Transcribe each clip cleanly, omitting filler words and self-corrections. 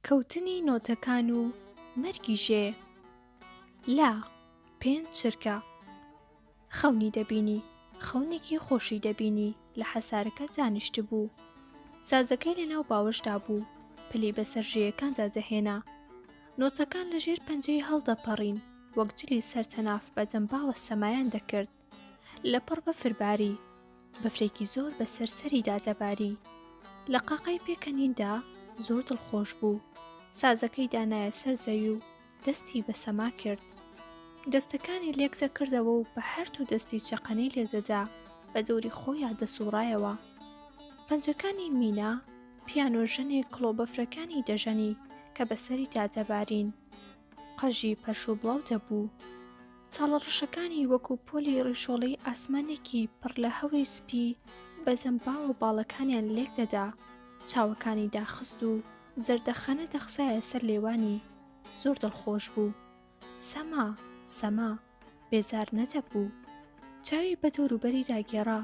کەوتنی نۆتەکان و مەرگی ژێ لە پێنج چرکە. خەونی دەبینی، خەونێکی خۆشی دەبینی، لە حەسارەکە دانیشتبوو. سازەکەی لە ناو باوەشدا بوو، پلی بەسەر ژێیەکاندا دەهێنا. نۆتەکان لە ژێر پەنجەی هەڵدەپەڕین، وەک جلی سەر تەناف بە دەمباوە سەمایان دەکرد. لەپڕ بەفر باری، بەفرێکی زۆر بەسەر سەریدا دەباری. لە قاقای پێکەنیندا زۆر دڵخۆش بوو. سازەکەی دانایە سەر زەوی و دەستی بە سەما کرد. دەستەکانی لێک دەکردەوە و بە هەردوو دەستی چەقەنەی لێ دەدا، بە دەوری خۆیا دەسووڕایەوە. پەنجەکانی مینا پیانۆ ژەنێک کڵۆ بەفرەکانی دەژەنی کە بەسەریدا دەبارین. قژی پەرشوبڵاو دەبوو. چاڵە ڕەشەکانی وەکوو پۆلی ڕیشۆڵەی ئاسمانێکی پڕ لە هەوری سپی بە زەمباوە باڵەکانیان لێک دەدا. چاوەکانی داخست و زەردەخەنە دەخزایە سەر لێوانی. زۆر دڵخۆش بوو. سەما، سەما، بێزار نەدەبوو. چاوی بە دەوروبەریدا گێڕا.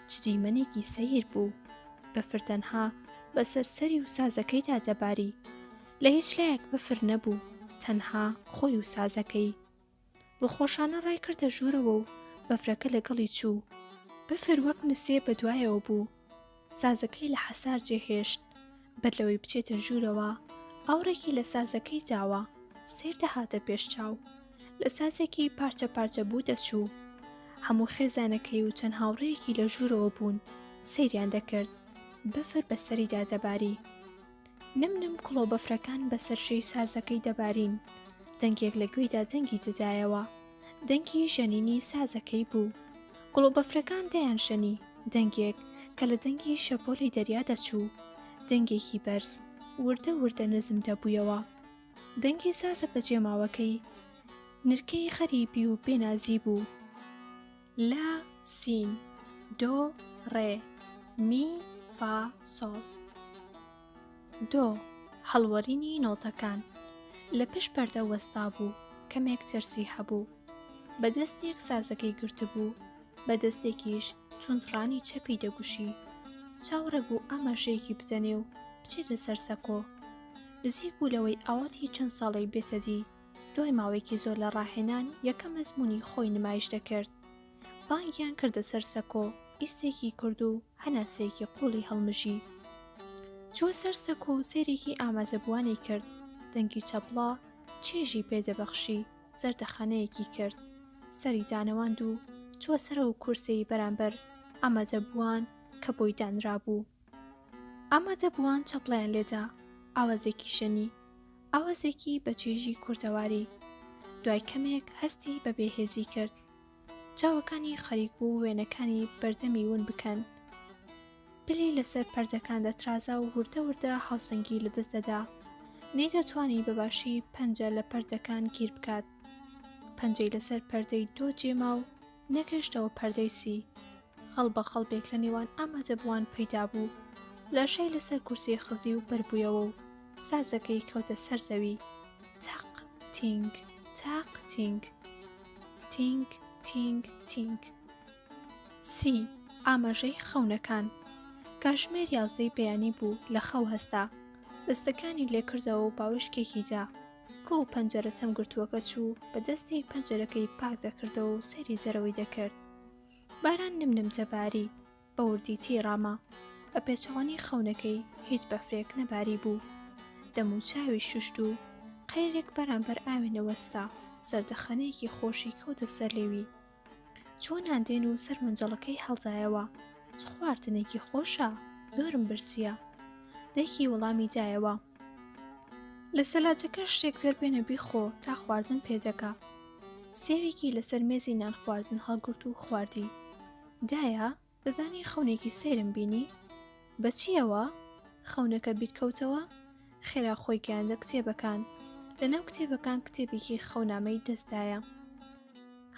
چ دیمەنێکی سەیر بوو. بەفر تەنها بەسەر سەری و سازەکەیدا دەباری. لە هیچ لایەک بەفر نەبوو، تەنها خۆی و سازەکەی. دڵخۆشانە ڕایکردە ژوورەوە و بەفرەکە لەگەڵی چوو. بەفر وەک نسێ بەدوایەوە بوو. سازەکەی لە حەسار جێهێشت. بەر لەوەی بچێتە ژوورەوە، ئاوڕێکی لە سازەکەی داوە، سەیر دەهاتە پێش چاو. لە سازێکی پارچە پارچە بوو دەچوو. هەموو خێزانەکەی و چەند هاوڕێیەکی لە ژوورەوە بوون، سەیریان دەکرد. بەفر بە سەریدا دەباری. نم نم کڵۆ بەفرەکان بە سەر ژێی سازەکەی دەبارین. دەنگێک لە گوێیدا دەنگی دەدایەوە. دەنگی ژەنینی سازەکەی بوو. گوڵۆبەفرەکان دەیانژەنی، دەنگێک کە لە دەنگی شەپۆلی دەریا دەچوو، دەنگێکی بەرز، وردە وردە نزم دەبوویەوە. دەنگی سازە بەجێماوەکەی، نرکەی غەریبی و بێنازی بوو. لا، سین، دۆ، ڕێ، می، فا، سۆڵ. دۆ، هەڵوەرینی نۆتەکان. لە پشت پەردە وەستابوو، کەمێک ترسی هەبوو. بە دەستێک سازەکەی گرتبوو، بە دەستێکیش توند ڕانی چەپی دەگوشی. چاوەڕێ بوو ئاماژەیەکی بدەنێ و بچێتە سەر سەکۆ. نزیک بوو لەوەی ئاواتی چەند ساڵەی بێتە دی. دوای ماوەیەکی زۆر لە ڕاهێنان، یەکەم ئەزموونی خۆی نمایش دەکرد. بانگیان کردە سەر سەکۆ، ئیستێکی کرد و هەناسەیەکی قووڵی هەڵمژی. چووە سەر سەکۆ و سەیرێکی ئامادەبووانی کرد، دەنگی چەپڵە چێژی پێ دەبەخشی، زەردەخەنەیەکی کرد، سەری دانەواند و چووە سەر ئەو کورسییەی بەرامبەر ئامادەبووان کە بۆی دانرابوو. ئامادەبووان چەپڵەیان لێدا، ئاوازێکی ژەنی، ئاوازێکی بە چێژی کوردەواری. دوای کەمێک هەستی بە بێهێزی کرد. چاوەکانی خەریک بوو وێنەکانی بەردەمی ون بکەن. پلی لەسەر پەردەکان دەترازا و وردە وردە هاوسەنگی لەدەست دەدا. نەیدەتوانی بە باشی پەنجە لە پەردەکان گیر بکات. پەنجەی لەسەر پەردەی دۆ جێما و نەگەشتەوە پەردەی سی. غەڵبە غەڵبێک لە نێوان ئامادەبووان پەیدا بوو. لاشەی لەسەر کورسی خزی و بەربوویەوە و سازەکەی کەوتە سەر زەوی. تەق تینگ تاق تینگ. تینگ تینگ تینگ. سی، ئاماژەی خەونەکان. کاژمێر یازدەی بەیانی بوو لە خەو هەستا. دەستەکانی لێکردەوە و باوەشکێکی دا. ڕوو پەنجەرە چەمگرتووەکە چوو بە دەستی پەنجەرەکەی پاک دەکردەوە و سەیری دەرەوەی دەکرد. باران نم نم دەباری، بە وردی تێی ڕاما. بە پێچەوانەی خەونەکەی هیچ بەفرێک نەباریبوو. دەم و چاوی شوشت و قەیرێک بەرامبەر ئاوێنە وەستا، زەردەخەنەیەکی خۆشی کەوتە سەر لێوی. چووە ناندێن و سەر مەنجەڵەکەی هەڵدایەوە. چ خواردنێکی خۆشە، زۆرم برسییە. دایکی وەڵامی دایەوە. لە سەلاجەکە شتێک دەربێنە بیخۆ تا خواردن پێدەگا. سێوێکی لەسەر مێزی نانخواردن هەڵگرت و خواردی. دایە، دەزانی خەونێکی سەیرم بینی؟ بە چییەوە؟ خەونەکە بیرکەوتەوە؟ خێرا خۆی گەیاندە کتێبەکان. لەناو کتێبەکان کتێبێکی خەونامەی دەستدایە.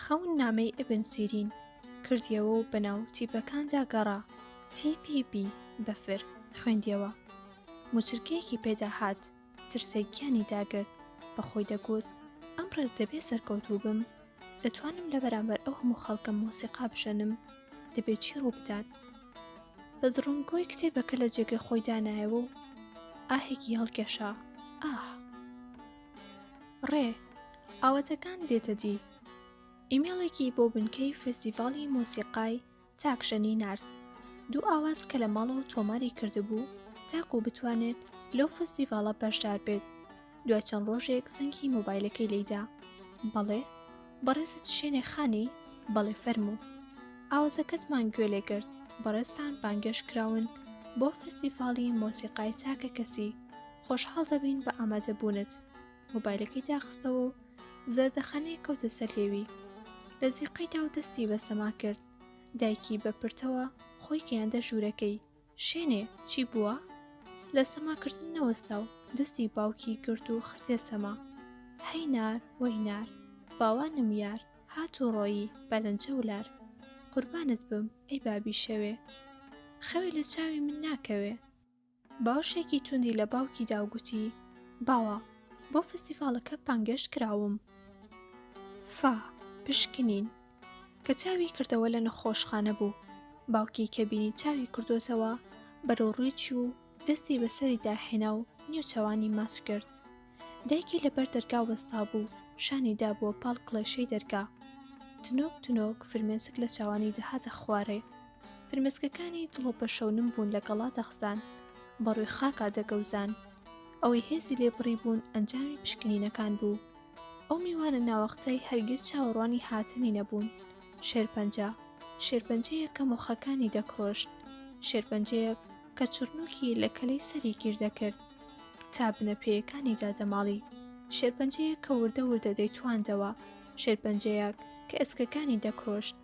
خەون نامەی ئیبن سیرین کردیەوە و بەناو تیپەکاندا گەڕا. تیپی بی، بەفر، خوێندیەوە. موچرکەیەکی پێدا هات، ترسێک گیانی داگرت، بە خۆی دەگوت، ئەمڕێ دەبێ سەرکەوتوو بم، دەتوانم لە بەرامبەر ئەو هەموو خەڵکە مۆسیقا بژەنم، دەبێ چی ڕوو بدات؟ بە دڕنگۆی کتێبەکە لە جێگەی خۆی دانایەوە و ئاهێکی هەڵکێشا. ئاه. ڕێ، ئاواتەکان دێتە دی. ئیمێڵێکی بۆ بنکەی فێستیڤاڵی مۆسیقای تاکژەنی نارد. دوو ئاواز کە لە ماڵەوە تۆماری کردبوو تاکوو بتوانێت لەو فستیڤاڵە بەشدار بێت. دوای چەند ڕۆژێک زەنگی مۆبایلەکەی لێیدا. بەڵێ؟ بەڕێزت شێنێ خانی؟ بەڵێ فەرموو. ئاوازەکەتمان گوێ لێ گرت، بەڕێزتان بانگێشت کراون بۆ فستیڤاڵی مۆسیقای تاکەکەسی، خۆشحاڵ دەبین بە ئامادەبوونت. مۆبایلەکەی داخستەوە و زەردەخەنەیەک کەوتە سەر لێوی. لە زیقەی دا و دەستی بە سەما کرد. دایکی بە پرتەوە خۆی گەیاندە ژوورەکەی. شێنێ، چی بووە؟ لە سەماکردن نەوەستا و دەستی باوکی گرت و خستیە سەما. هەی نار، وەی نار، باوانم یار، هات و ڕۆیی بە لەنجە و لار. قوربانت بم ئەی بابی شەوێ. خەوێ لە چاوی من ناکەوێ. باوەشێکی توندی لە باوکی دا و گوتی، باوە، بۆ فستیڤاڵەکە بانگێشت کراوم. فا، پشکنین. کە چاوی کردەوە لە نەخۆشخانە بوو. باوکی کە بینی چاوی کردۆتەوە، بەرەو ڕووی چوو و دەستی بە سەریدا هێنا و نێوچەوانی ماچ کرد. دایکی لە بەر دەرگا وەستابوو، شانی دابووە پاڵ کڵێشەی دەرگا. تنۆک تنۆک فرمێسک لە چاوانی دەهاتە خوارێ. فرمێسکەکانی دڵۆپە شەونم بوون لە گەڵا دەخزان، بە ڕووی خاکا دەگەوزان. ئەوەی هێزی لێ بڕیبوون ئەنجامی پشکنینەکان بوو. ئەو میوانە ناوەختەی هەرگیز چاوەڕوانی هاتنی نەبوون. شێرپەنجە. شێرپەنجەیەک کە مۆخەکانی دەکڕۆشت. شێرپەنجەیەک کە چڕنووکی لە کەلەی سەری گیر دەکرد. تا بنە پێیەکانی دادەماڵی. شێرپەنجەیەک کە وردە وردە دەیتواندەوە. شێرپەنجەیەک کە ئێسکەکانی دەکڕۆشت.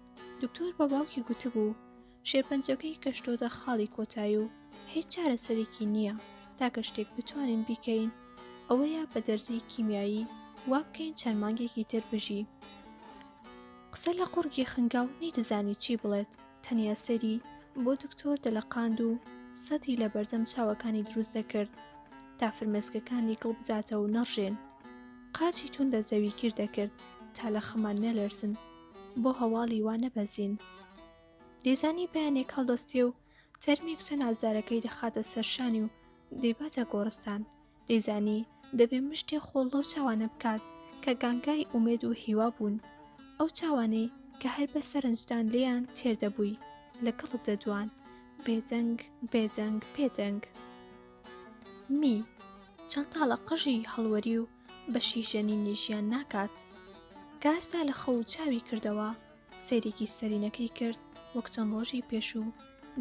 دکتۆر بە باوکی گوتبوو شێرپەنجەکەی گەشتۆتە خاڵی کۆتایی و هیچ چارەسەرێکی نییە، تاکە شتێک بتوانین بیکەین ئەوەیە بە دەرزیی کیمیایی وا بکەین چەند مانگێکی تر بژی. قسە لە قوڕگی خنگا و نەیدەزانی چی بڵێت، تەنیا سەری بۆ دکتۆر دەلەقاند و سەتی لە بەردەم چاوەکانی دروست دەکرد تا فرمێسکەکانی گڵ بداتەوە و نەڕژێن. قاچی توند لە زەوی گیر دەکرد تا لە خەمان نەلەرزن. بۆ هەواڵی وا نەبەزین. دەیزانی بەیانێک هەڵدەستێ و تەرمی کچە نازدارەکەی دەخاتە سەر شانی و دەیباتە گۆڕستان. دەیزانی دەبێ مشتێ خۆڵ لەو چاوانە بکات کە گانگای ئومێد و هیوا بوون. ئەو چاوانەی کە هەر بە سەرنجدان لێیان تێر دەبووی، لەگەڵت دەدوان. بێدەنگ، بێدەنگ، بێدەنگ. می، چەند تاڵە قژی هەڵوەری و بەشی ژەنینی ژیان ناکات. کە هەستا لە خەو و چاوی کردەوە، سەیرێکی سەرینەکەی کرد وەک چەند ڕۆژی پێشوو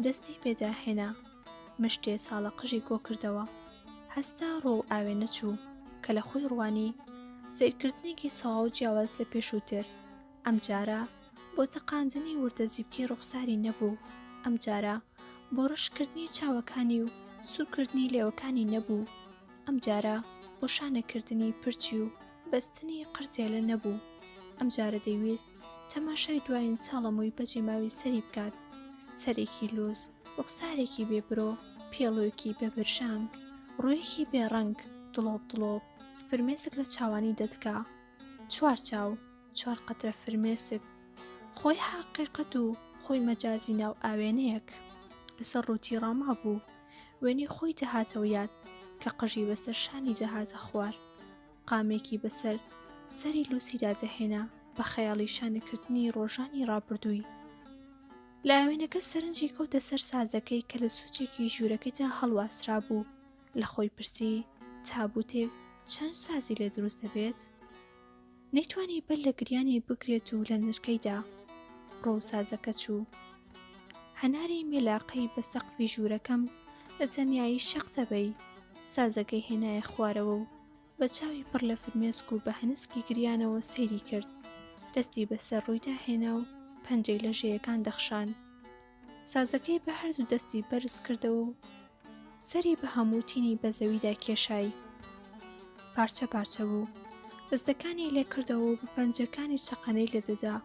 دەستی پێدا هێنا، مشتێ ساڵە قژی کۆ کردەوە. هەستا ڕۆ و ئاوێنە چوو، کە لە خۆی ڕوانی، سەیرکردنێکی تەواو جیاواز لە پێشووتر، ئەمجارە بۆ تەقاندنی وردە زیپکەی ڕوخساری نەبوو، ئەمجارە بۆ ڕەشکردنی چاوەکانی و سوورکردنی لێوەکانی نەبوو، ئەمجارە بۆ شانەکردنی پرچی و بەستنی قرتێلە نەبوو، ئەمجارە دەیویست تەماشای دوایین چاڵەمووی بەجێماوی سەری بکات، سەرێکی لووس، ڕوخسارێکی بێ برۆ، پێڵووێکی بێ برژانگ، ڕوویەکی بێ ڕەنگ، دڵۆپ دڵۆپ فرمێسک لە چاوانی دەتکا. چوار چاو، چوار قەترە فرمێسک، خۆی حەقیقەت و خۆی مەجازی ناو ئاوێنەیەک. لەسەر ڕووتی ڕامابوو. وێنەی خۆی دەهاتەوە یاد کە قژی بەسەر شانی دەهاتە خوار. قامێکی بەسەر سەری لووسیدا دەهێنا بە خەیاڵی شانەکردنی ڕۆژانی ڕابردووی. لە ئاوێنەکە سەرنجی کەوتە سەر سازەکەی کە لە سووچێکی ژوورەکەیدا هەڵواسرابوو. لە خۆی پرسی تابووتێک چەند سازی لێ دروست دەبێت؟ نەیتوانی بەر لە گریانی بگرێت و لە نرکەیدا ڕوو سازەکە چوو. هەناری مێلاقەی بە سەقفی ژوورەکەم لە تەنیایی شەق دەبەی، سازەکەی هێنایە خوارەوە و بە چاوی پڕ لە فرمێسک و بە هەنسکی گریانەوە سەیری کرد. دەستی بەسەر ڕوویدا هێنا و پەنجەی لە ژێیەکان دەخشان. سازەکەی بە هەردوو دەستی بەرز کردەوە و سەری بە هەموو تینی بە زەویدا کێشای. پارچە پارچە بوو. دەستەکانی لێ کردەوە و بە پەنجەکانی چەقەنەی لێ دەدا.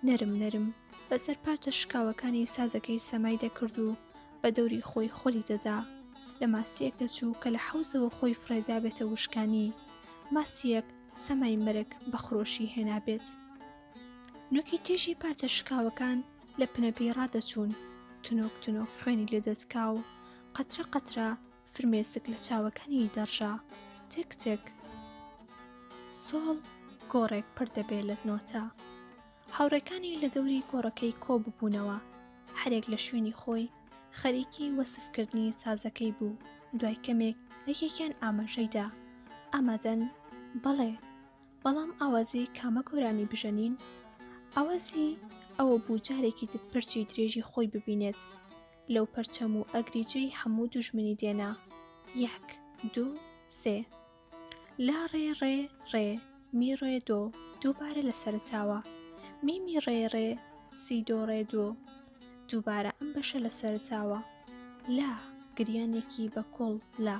نەرم نەرم بەسەر پارچە شکاوەکانی سازەکەی سەمای دەکرد و بە دەوری خۆی خۆلی دەدا. لە ماسییەک دەچوو کە لە حەوزەوە خۆی فڕێدابێتە وشکانی. ماسییەک سەمای مەرگ بە خرۆشی هێنابێت. نوکی تیژی پارچە شکاوەکان لە پنەپێی ڕادەچوون، تنۆک تنۆک خوێنی لێ دەتکا و قەترە قەترە فرمێسک لە چاوەکانی دەڕژا. تک تک. سۆڵ گۆڕێک پڕ دەبێ لە نۆتە. هاوڕێکانی لە دەوری گۆڕەکەی کۆ ببوونەوە، هەرێک لە شوێنی خۆی خەریکی وەسفکردنی سازەکەی بوو، دوای کەمێک یەکێکیان ئاماژەی دا، ئامادەن؟ بەڵێ، بەڵام ئاوازی کامە گۆرانی بژەنین؟ ئاوازی ئەوە بوو جارێکی تر پرچی درێژی خۆی ببینێت لەو پەرچەم و ئەگریجەی هەموو دوژمنی دێنا، یەک، دوو، سێ. لا ڕێ ڕێ ڕێ می ڕێ دۆ دووبارە لە سەرەتاوە می می ڕێ ڕێ سی دۆ ڕێ دۆ دووبارە ئەم بەشە لە سەرەتاوە لا گریانێکی بە کوڵ لا.